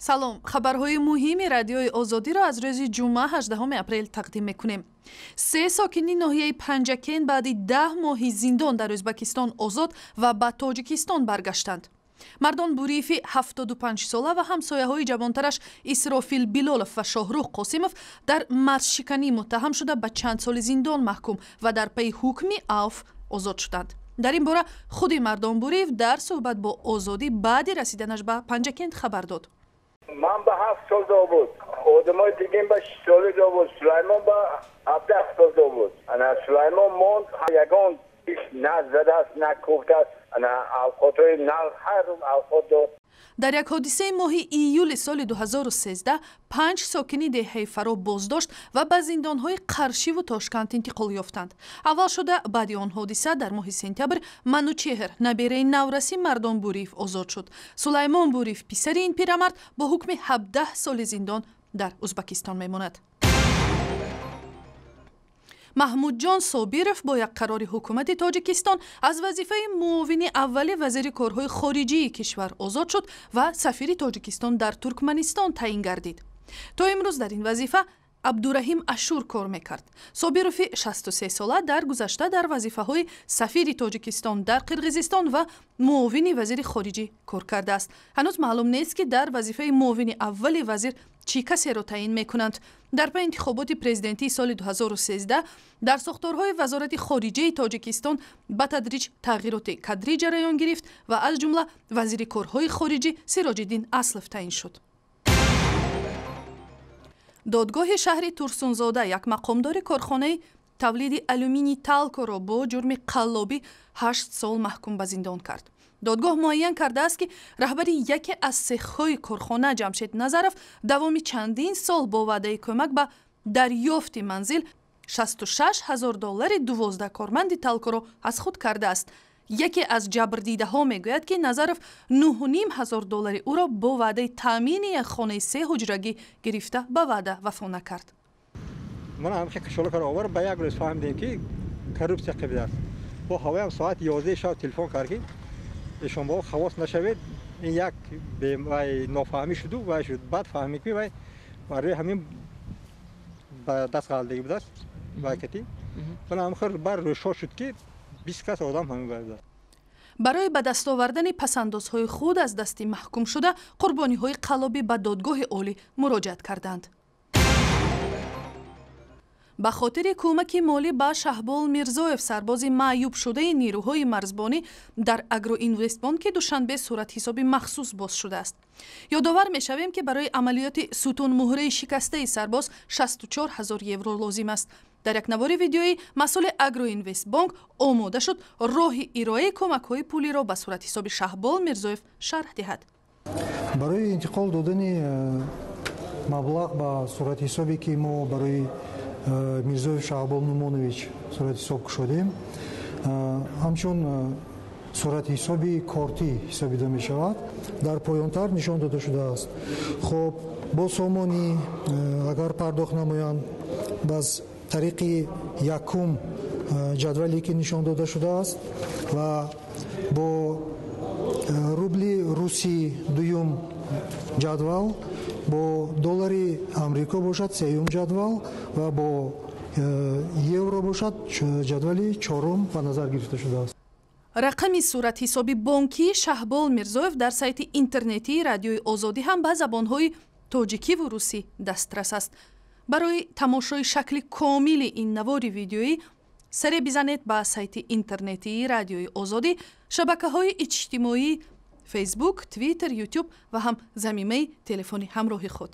Салом, хабарҳои муҳими Радиои Озодиро аз рӯзи ҷумъа, 18 апрел тақдим мекунем. Се сокини ноҳияи Панҷакент баъди 10 моҳи зиндон дар Ӯзбекистон озод ва ба Тоҷикистон баргаштанд. Мардон Буриеви 75-сола ва ҳамсояҳои ҷавонтараш Исрофил Билолов ва Шоҳрух Қосимов дар марзшиканӣ муттаҳам шуда, ба чанд соли зиндон маҳкум ва дар пайи ҳукми авф озод шуданд. Дар ин бора худи Мардон Буриев дар суҳбат бо Озодӣ баъди расиданаш ба Панҷакент хабар дод. Ман ба 7 сол до буд, одамои дигим ба 6 соли до буд, Сулаймон ба 17 сол до буд. Ана Сулаймон монд, ягон иш на задааст, на кӯфтааст. Ана авқотҳои нав, ҳар рӯз авқот дод. Дар як ҳодисаи моҳи июли соли 2013 панҷ сокини деҳаи Фаро боздошт ва ба зиндонҳои Қаршиву Тошканд интиқол ёфтанд. Аввал шуда баъди он ҳодиса дар моҳи сентябр Манучеҳр, набераи навраси Мардон Буриев, озод шуд. Сулаймон Буриев, писари ин пирамард, бо ҳукми 17 соли зиндон дар Узбакистон мемонад. Маҳмудҷон Собиров бо як қарори ҳукумати Тоҷикистон аз вазифаи муовини аввали вазири корҳои хориҷии кишвар озод шуд ва сафири Тоҷикистон дар Туркманистон таъин гардид. То имрӯз дар ин вазифа Абдураҳим Ашур кор мекард. Собирови 63-сола дар гузашта дар вазифаҳои сафири Тоҷикистон дар Қирғизистон ва муовини вазири хориҷӣ кор кардааст. Ҳанӯз маълум нест, ки дар вазифаи муовини аввали вазир чӣ касеро таъин мекунанд. Дар пай интихоботи президентии соли 2013 дар сохторҳои Вазорати хориҷаи Тоҷикистон ба тадриҷ тағйироти кадрӣ ҷараён гирифт ва аз ҷумла вазири корҳои хориҷӣ Сироҷиддин Аслов таъин шуд. Додгоҳи шаҳри Турсунзода як мақомдори корхонаи тавлиди алюминий Талкоро бо ҷурми қаллобӣ 8 сол маҳкум ба зиндон кард. Додгоҳ муайян кардааст, ки раҳбари яке аз сехҳои корхона Ҷамшед Назаров давоми чандин сол бо ваъдаи кӯмак ба дарёфти манзил 66 ҳазор доллари 12 корманди Талкоро аз худ кардааст. Яке аз ҷабрдидаҳо мегӯяд, ки Назаров 9,5 ҳазор доллари ӯро бо ваъдаи таъмини як хонаи сеҳуҷрагӣ гирифта, ба ваъда вафо накард. Ман ҳам кашолакаро овар, ба як рӯз фаҳмидем, ки коррупсия қабидааст. Бо ҳавоям соати 11 шаб телефон кард, ки эшон бо хавос нашавед, ин як нофаҳмӣ шуду вай шуд. Баъд фаҳмид, ки вай барои ҳамин ба даст ғалдагӣ будааст вай кати. Ман ҳам бар рӯшо шуд, ки 20 кас одам ҳамин вай будааст. Барои ба даст овардани пасандозҳои худ аз дасти маҳкумшуда қурбониҳои қаллобӣ ба Додгоҳи Олӣ муроҷиат карданд. Ба хотири кӯмаки молӣ ба Шаҳбол Мирзоев, сарбози маъюбшудаи нирӯҳои марзбонӣ, дар Агроинвестбонки Душанбе суратҳисоби махсус боз шудааст. Ёдовар мешавем, ки барои амалиёти сутунмуҳраи шикастаи сарбоз 64 ҳазор евро лозим аст. Дар як навори видеоӣ масъули Агроинвестбонк омода шуд роҳи ироаи кӯмакҳои пулиро ба суратҳисоби Шаҳбол Мирзоев шарҳ диҳад. Барои интиқол додани маблағ ба суратҳисобе, ки мо барои Мирзоев Шаҳбол Нумонович суратҳисоб кушодем, ҳамчун суратҳисоби кортӣ ҳисобида мешавад, дар поёнтар нишон дода шудааст. Хуб, бо сомонӣ агар пардохт намоянд, аз тариқи якум ҷадвале, ки нишон дода шудааст, ва бо рубли русӣ дуюм ҷадвал, бо доллари Амрико бошад сеюм ҷадвал ва бо евро бошад ҷадвали чорум ба назар гирифта шудааст. Рақами суратҳисоби бонкии Шаҳбол Мирзоев дар сайти интернетии Радиои Озодӣ ҳам ба забонҳои тоҷикиву русӣ дастрас аст. Барои тамошои шакли комили ин навори видеоӣ саре бизанед ба сайти интернетии Радиои Озодӣ, шабакаҳои иҷтимоӣ, Фейсбук, Твиттер, Ютуб ва ҳам замимаи телефони ҳамроҳи худ.